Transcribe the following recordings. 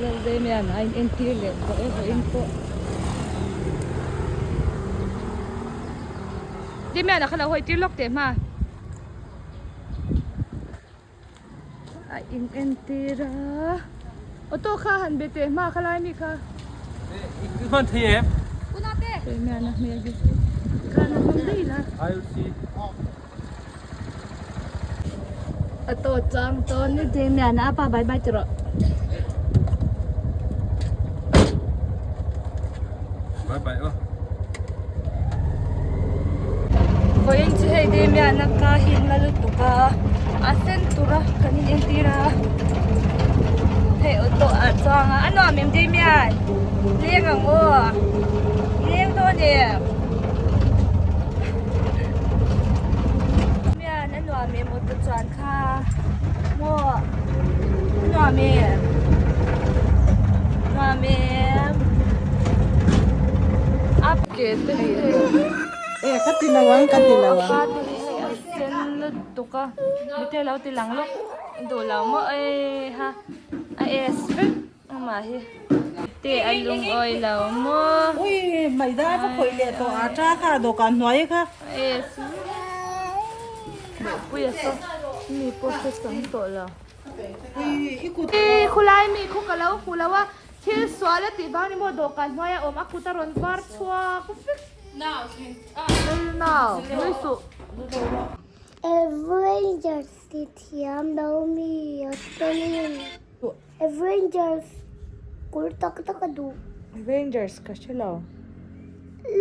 Laldemian a in entir leh tawh e vawiin pawh. Demian a kha lo hawi tir lawk teh hma. A in entir a auto kha han be teh hma kha lai mi kha. Hman thei em? Demian a hmel hi khan a hmang daih la. Auto chuang tawn ni Damian a pa bye bye ti rawh. Bye bye aw. Vawiin chu hei Damian a ka hit na lutuk a a sen tur a kan in entir a hei auto ah chuang a a nuam em Damian leng ang aw leng dawn em. Mian a nuam em auto chuan kha maw a nuam em nuam em a ke te hi e ka ti lo ang ka ti lo ang a ka te hi hei a sen lutuk a mite lo ti lang lawk duh lo maw e ha a es vek. Amah hi te a lungawi lo maw? Ui maida va khawih leh tawh a ta kha dawhkan hnuai kha. Yes. Pui a saw mi pawh hre chang tawh lo. Ui i kut. I khulai mi khu ka lo hmu lo a thil sual a tih vang ni maw dawhkan hnuai a awm a kut a rawn var chhuak vek. Nau nui suh. Avengers ti thiam lo mi a spelling. Avengers kawr tak tak a duh. Avengers ka hre lo.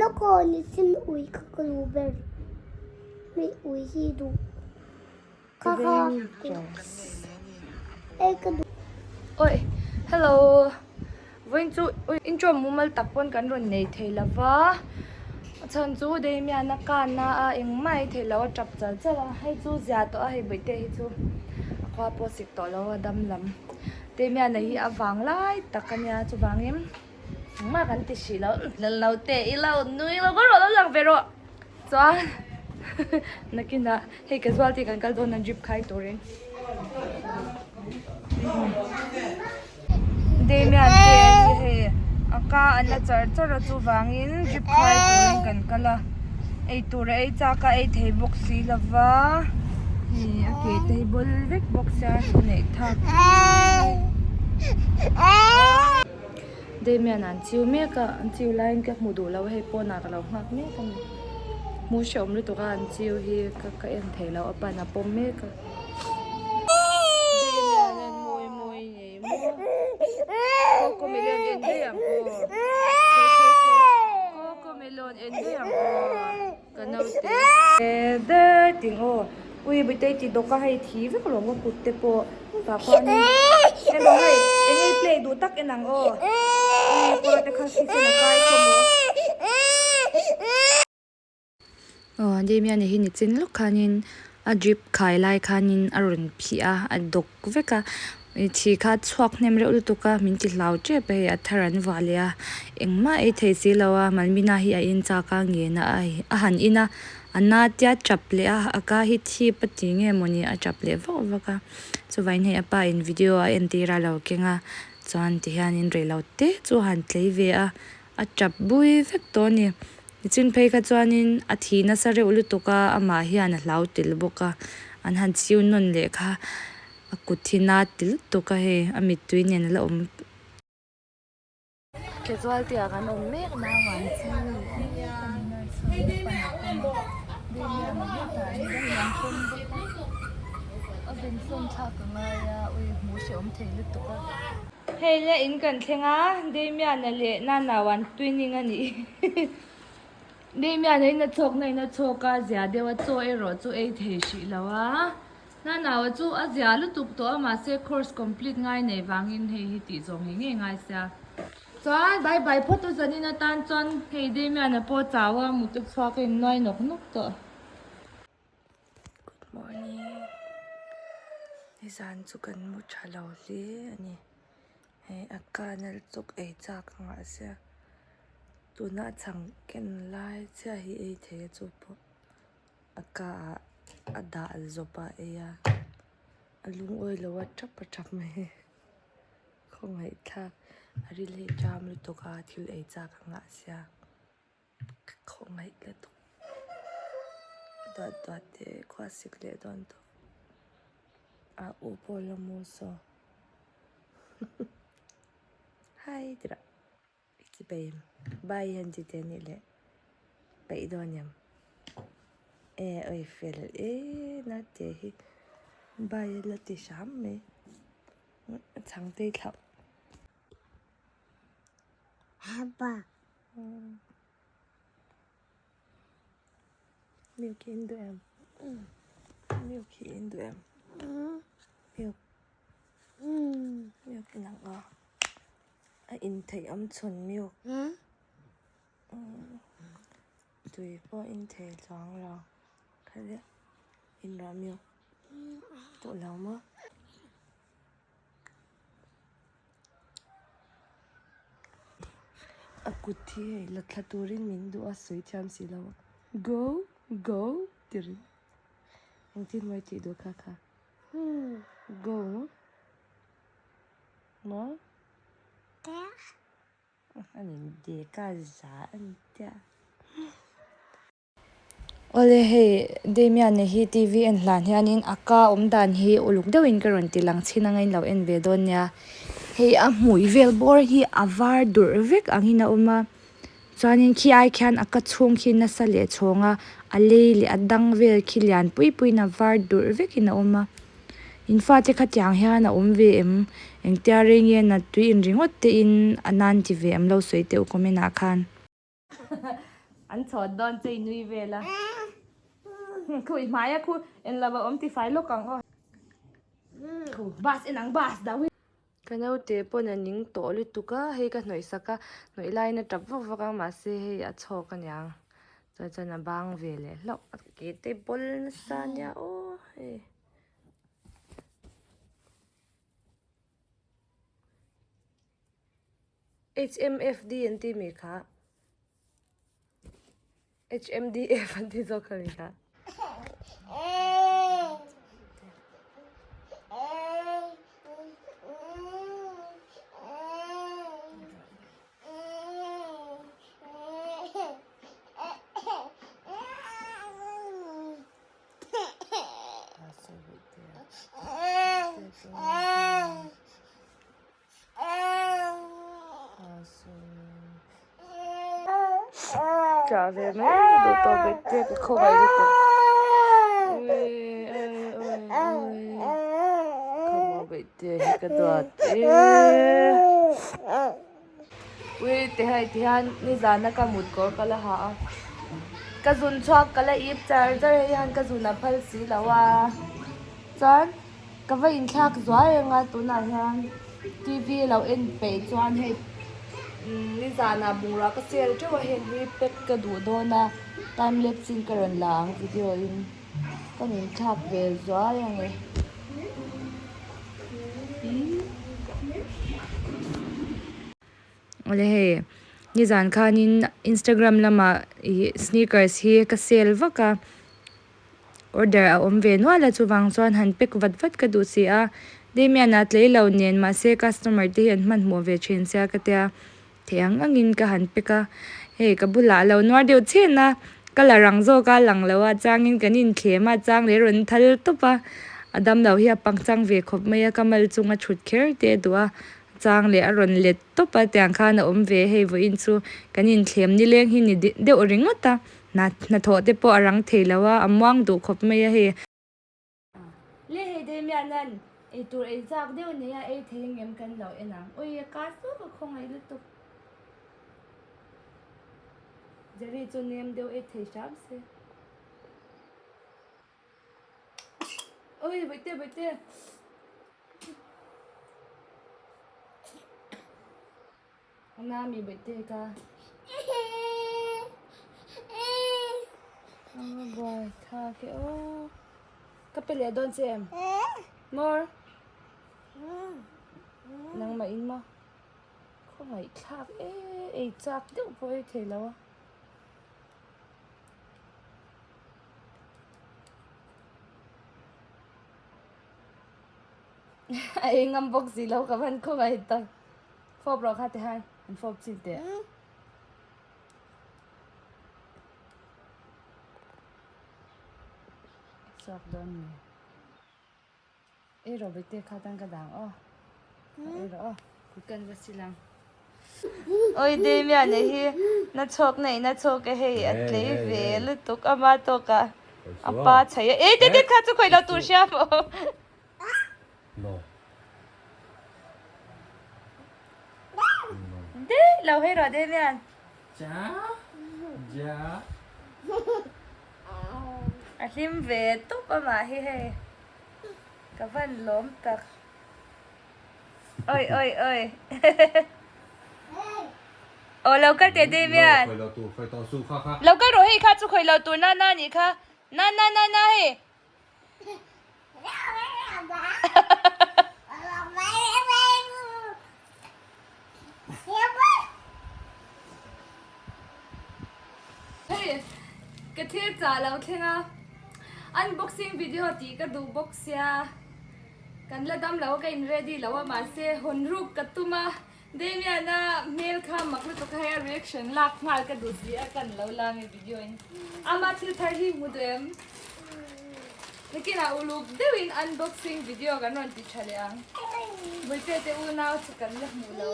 Lawk aw ni chin ui kha ka duh ber. Mi ui hi duh. Kha kha. Avengers. Ei ka duh. Oi hello vawiin chu intro mumal tak pawn kan rawn nei thei lova a chhan chu Damian a kan a a engmah ei thei lo a tap chal chal a hei chu zia tawh a hei bawihte hi chu a khua pawh sik tawh lo a dam lam Damian a hi a vang lai tak a nia chuvangin engmah kan ti hrih lo lo te ilo nui lo ka rawh lo lang ve rawh chuan nakinah hei casualty kan kal dawn a drip khai turin. Damian te a ni hei a ka an la char char a chuvangin drip khai turin kan kal a eitur a ei chak a ei thei bawk si lova hei a ke te hi bawl vek bawk sia neih thak Damian an chiu mek a an chiu laiin ka hmu duh lo a hei pawnah ka lo nghak mek a ni hmuh hrehawm lutuk a an chiu hi ka ka en thei lo a pan a pawm mek a. Ui bawihte ti dawk a hei thi vek alawm ka kut te pawh tah khuanin emaw hei eng nge play duh tak en ang aw ui pawh te kha thisen a kai khawm aw. Aw Damian-a hi nichin lawk khanin a drip khai lai khanin a rawn phih a a dawk vek a thi kha a chhuak hnem reuh lutuk a min ti hlau tep a hei a thar an vuah leh a engmah ei thei si lo a Malmina hi a in chak a ngen a a han in a a na tia tap leh a a ka hi thip a ti nge mawni a tap leh vak vak a chuvangin hei a pa in video a entir a lo keng a chuan tihianin reilote te chu a han tlei ve a. A tap bui vek tawh a ni. Nichin phei kha chuanin a thi nasa reuh lutuk a, amah hian a hlau tel bawk a. An han chiu nawn leh kha a kut hi na ti lutuk a hei, a mittui nen a la awm. Casualty ah kan awm mek na vang chu a vensawn thlak a ngai a, ui hmuh hrehawm thei lutuk a. Hei le in kan thleng a, Damian-a leh Nana an twinning a nih Damian-a in a chhawk na in a chhawk a, zia deuh a chaw erawh chu ei thei hrih lo a. Nana-a chu a zia lutuk tawh a mahse course complete ngai nei vangin hei hi tih zawng ngei ngei ngai sia. Chuan bye bye phawt u zanin atan chuan hei Damian-a pawh chau a mut a chhuak a innuai nawk nawk tawh. Good morning nizan chu kan mu tha lo hle a ni hei a kanal chawk ei chak ang ah sia tuna a chhang ken lai chiah hi ei thei a chu pawh a ka ah a dah zawp a ei a a lungawi lo a tap a tap mai. Khawngaihthlak a ril hi ṭam lutuk a thil ei chak ang ah sia ka khawngaih lutuk duat duat te khua sik leh dawn tawh a u pawh la mu saw hi tirah i ti peih em bye hian ti teh anih leh peih dawn em e awi fel e naute hi bye a la ti hram mai a chhang tei thlauh. Milk hi in duh em milk hi in duh em milk milk in ang a a in theih awm chhun milk tui pawh in thei chuang lo khatia in rawh milk duh lo maw. A kut hi hei la thla turin min duh a sawi thiam si lo a go go ti ri engtin mawi tih duh kha kha go maw maw a ni deka za a ni tia. Awle hei Damian-a hi TV en hlan hianin a ka awm dan hi uluk deuhin ka rawn ti lang chhin anga in lo en ve dawn nia. Hei a hmui vel bawr hi a var durh vek angin a awm a, chuanin khi ai khian a ka chhung khi nasa leh chhawng a, a lei leh a dang vel khi lian pui puiin a var durh vekin a awm a. In fate khatiang hian a awm ve em? Engtia rei nge nat tui in ringawt te in a nan ti ve em lo sawi teh u comment ah khan. An chhawt dawn che i nui vel a. Khu i hmai a khu en lo a awm ti fai lawk ang aw. Khu bus en ang bus dau hi. Ka naute pawn a ning tawh lutuk a hei ka hnawih sak a hnawih laiin a tap vak vak a mahse hei a chhawk aniang chuan chuan a bang ve leh hlauh a ke te bawl nasa ania aw hei. HMFD an ti mi kha HMDF an ti zawk a mi kha. Chah ve mai duh tawh ve te ka khawngaih lutuk khawngaih ve te hi ka duat e ui ti hei ti hian nizana ka mut kawr ka la ha a ka zun chhuak ka la ip char char hei hian ka zun a phal si lo a chuan. Ka va inthlak zuai reng a tunah hian TV lo en peih chuan hei nizanah bungrua ka sel teuh a heng hi pack ka duh dawn a time lapse in ka rawn la ang video in ka inthlak ve zuai ang e. Awle hei nizan khanin Instagram lamah ih sneakers hi ka sel vak a. Order a awm ve nual a chuvang chuan han pack vat vat ka duh si a, Damian a tlei lo nen mahse customer te hi an hmanhmawh ve thin sia ka tia thei ang angin ka han pack a, hei ka bulah a lo nuar deuh chhen a, ka la rang zawk a lang lo a changin kan inthlem a chang leh rawn thal tawp a, a damlo hi a pangchang ve khawp mai a ka mal chunga thut kher te a duh a, chang leh a rawn let tawp a tiang khan a awm ve hei vawiin chu kan inthlem nileng hi ni deuh ringawt a. Hnathawh te pawh a rang thei lo a, a muang duh khawp mai a hei. Le hei Damian an eitur ei chak deuh nei a, ei thei ngem kan lo en ang. Ui a ka chu ka khawngaih lutuk. Jerry chu nem deuh ei thei hram se. Ui bawihte bawihte. Nami bawihte ka. Buai tha ke aw. Ka pe leh dawn che em? More. Nangmah in maw? Khawngaih thlak e ei chak deuh pawh ei thei lo a. A ei ngam bawk si lo ka van khawngaih tak. Fawp rawh kha tihan an fawp chin teh. Chhuak dawn ni. Ei rawh bete kha tan ka dang aw. Ei rawh aw. Kut kan va sil ang. Oi Damian a hi na chhawk na in a chhawk e hei a tlei ve lutuk ama tawk a a pa chhaih a ei te te kha chu khawih lo tur hria maw. No. De lo hei rawh Damian. Ja. Ja. A hlim ve tawp amah hi hei ka van lawm tak. Oi oi oi. Aw lo kal teh Damian. Khawih lo tur khawih tawh su kha kha. Lo kal rawh hei kha chu khawih lo tur na na nih kha. Na na na na hei. Hei ka thil chah lo thleng a unboxing video tih ka duh bawk sia kan la dam lo a ka in ready lo a mahse hawn ruk ka tum a Damian a hmel kha mak lutuk a hei a reaction lak nghal ka duh si a kan lo la nge video in ama thil thar hi hmu duh em nakinah uluk deuhin unboxing video kan rawn ti tha leh ang Bawihte te unau chu kan la hmuh lo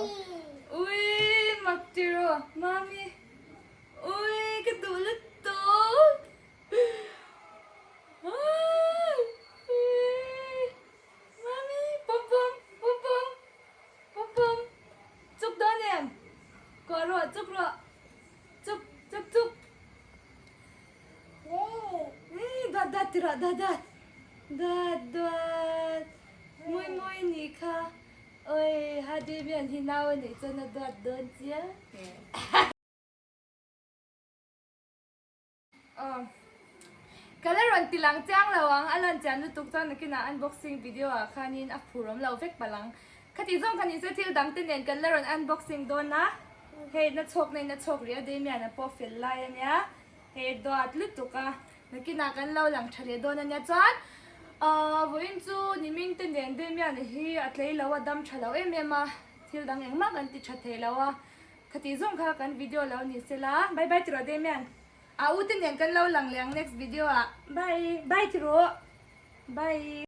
ui mak tiraw mami ui ka duh lutuk mami pum pum pum pum Pum pum chuk dawn em? Kuah rawh chuk rawh chuk chuk chuk Ii dat dat ti rawh dat dat dat dat mawi mawi nih kha oi Hadi mian hi nau a neih chuan a duat dawn chiang. Aw. Ka la rawn ti lang chiang lo ang, a lan chian lutuk chuan nakinah unboxing video ah khanin a phur awm lo vek palh ang. Khati zawng kha nise thil dang te nen kan la rawn unboxing dawn a, hei na chhawk na in a chhawk rih a Damian a pawh fel lai ania, hei duat lutuk a, nakinah kan lo lang tha leh dawn ania chuan aw vawiin chu nimin te nen Damian hi a tlei lo a dam tha lo em em a, thil dang engmah kan ti tha thei lo a. Khati zawng kha kan video lo ni sela bye bye tiraw Damian a u te nen kan lo lang leh ang next video ah bye bye tiraw bye.